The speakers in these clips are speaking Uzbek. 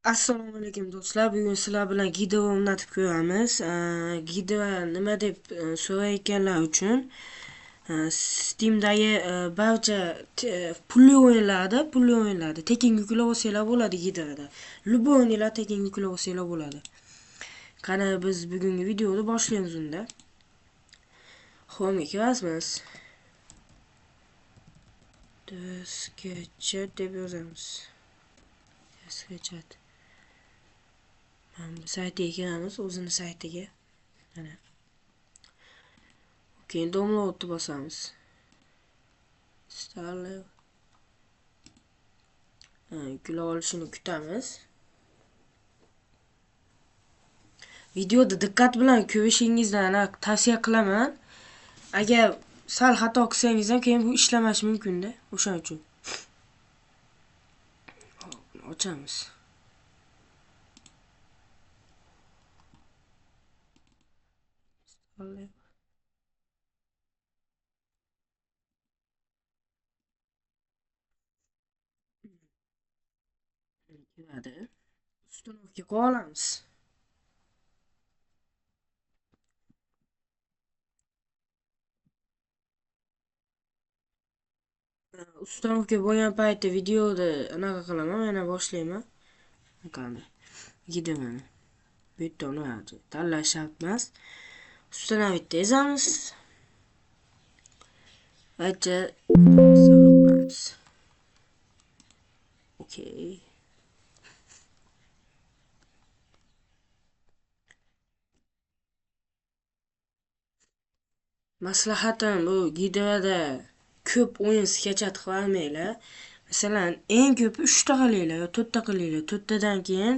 Assalomu alaykum do'stlar. Bugun sizlar bilan Gidova o'rnatib ko'ramiz. Gidova nima deb so'rayotganlar uchun Steam'dagi barcha pulli o'yinlarda tekin yuklab olsanglar bo'ladi Gidovada. Любой o'yinlar tekin yuklab olsanglar bo'ladi. Qani biz bugungi videoni boshlaymiz unda. Home'ga kiramiz. Sketchat deb yozamiz. Sketchat. Mana bu saytiga kiramiz, o'zini saytiga. Mana. Keyin downloadni bosamiz. Install. Yuklab olishini kutamiz. Videoda diqqat bilan ko'rishingizni tavsiya qilaman. Agar sal xato qilsangiz ham keyin bu ishlamashi mumkin-da, o'shaning uchun. Ochamiz. Keladi. Ustiga qo'ya olamiz. Uстановka bo'lgan paytda videoda anaqa qilaman, yana boshlayman. Qani. Gidovani. Bu yerda uni tanlash shart emas. Установить ezamiz. Aytcha okey. Maslahatim bu Gidovada ko'p o'yin sketchat qilib olmanglar. Masalan, eng ko'pi 3 ta qilinglar yo 4 ta qilinglar. 4 tadan keyin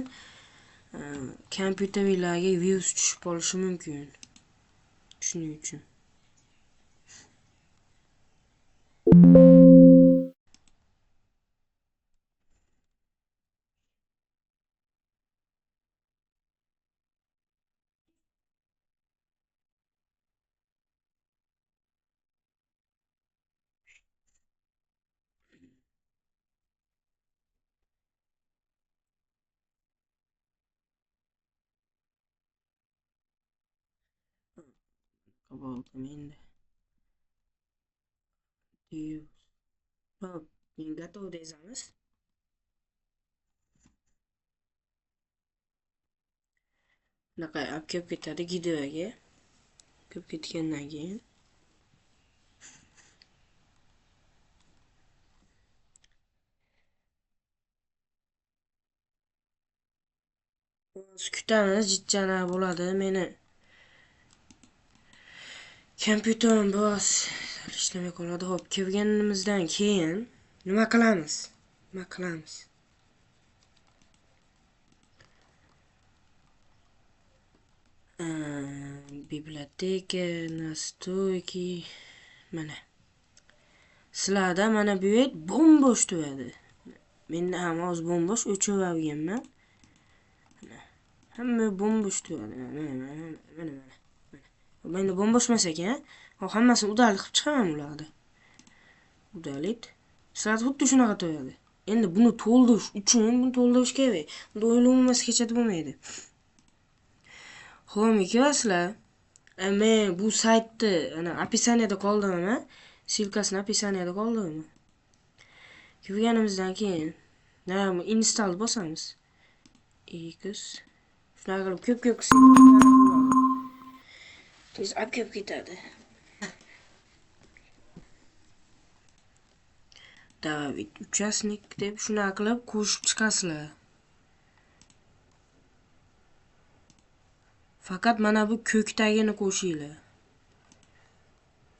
kompyuteringlarga virus tushib qolishi mumkin. Shuning uchun. Bo'ldim endi. Hop, endi готов deymiz. Bunaqa olib kelib ketadi Gidovaga. Kelib ketgandan keyin kutamiz, jitjana bo'ladi. Meni kompyuterim biroz ishlamay qoladi. Xo'p, kelganimizdan keyin nima qilamiz? Nima qilamiz? Biblioteka, настройки, mana. Sizlarda mana bu yer bombosh turadi. Menda ham hozir bombosh, o'chirib olganman. Hamma bombosh turadi. Mana, mana, mana. Menda bombosh emas ekan. Hop, hammasini udalib qilib chiqaman ularni. Udalit. Sizlarda xuddi shunaqa turadi. Endi buni to'ldirish uchun buni to'ldirish kerak. Bunda o'yin umuman sketchat bo'lmaydi. Home'ga kirasizlar. Men bu saytni ana описаниеda qoldiraman. Ссылкасini описаниеda qoldiraman. Kirganimizdan keyin nima install bosamiz. X shunaqa qilib ko'p-ko'p qilsak tez olib kelib ketadi. David uchastnik deb shunaqa qilib qo'shib chiqasizlar. Faqat mana bu ko'kdagini qo'shinglar.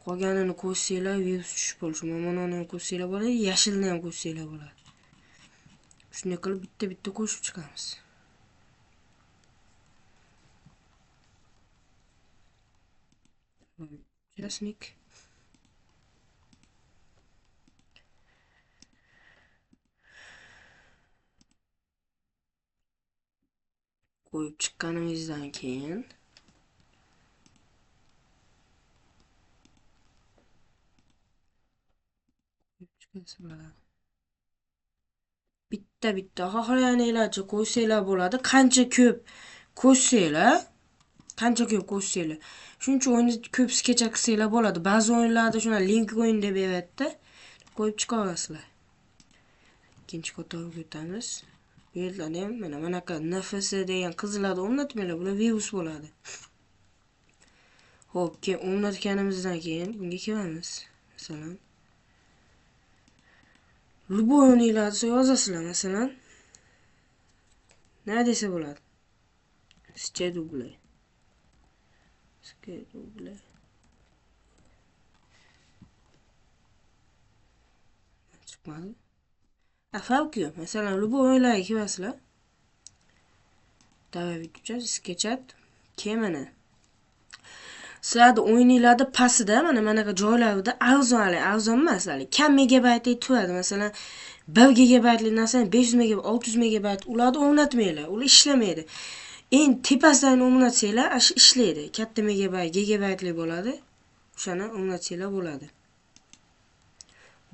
Qolganini qo'shsanglar virus tushib qolishi. Mana buni ham qo'shsanglar bo'ladi, yashilni ham qo'shsanglar bo'ladi. Shunday qilib bitta-bitta qo'shib chiqamiz. Uchastnik. Qo'yib chiqqanimizdan keyin qo'yib chiqasizlar. Bitta-bitta xohlaganinglarcha qo'ysanglar bo'ladi. Qancha ko'p qo'shsanglar, qancha ko'p qo'shsanglar, shuncha o'yinni ko'p скачать qilsanglar bo'ladi. Ba'zi o'yinlarda shuna link o'yin deb beradi-da, qo'yib chiqaverasizlar. Ikkinchi qatorga o'tamiz. Bu yerlarda ham mana bunaqa NFC degan qizillarni o'rnatmanglar, bular virus bo'ladi. Xo'p, keyin o'rnatganimizdan keyin bunga kelamiz. Masalan, любой o'yinlarni yozasizlar, masalan, nima desa bo'ladi? Schedule. Schedule. Chiqmadi. Farqi yo'q. Masalan, любой o'yinlarga kelasizlar. Добавить uchun скачать. Keyin mana sizlarni o'yininglarda pastida mana manaqa joylarda arzon, hali arzon emas, hali kam megabaytlik turadi. Masalan, 1 gigabaytli narsani 500 megabayt, 600 megabayt ularni o'rnatmanglar, ular ishlamaydi. Eng tepasidan o'rnatsanglar, shu ishlaydi. Katta megabayt, gigabaytli bo'ladi. O'shani o'rnatsanglar bo'ladi.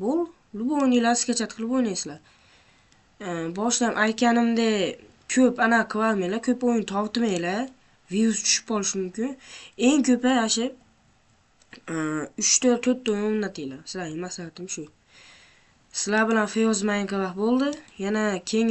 Bo'l, любой o'yininglarni скачать qilib o'ynaysizlar. Boshida ham aytganimdek, ko'p anaqa qilmanglar, ko'p o'yin tortmanglar. Virus tushib qolishi mumkin. Eng ko'pi shu 3 ta 4 ta o'yin o'rnatinglar. Sizlarga maslahatim shu. Sizlar bilan Feyoz Minecraft bo'ldi. Yana keyingi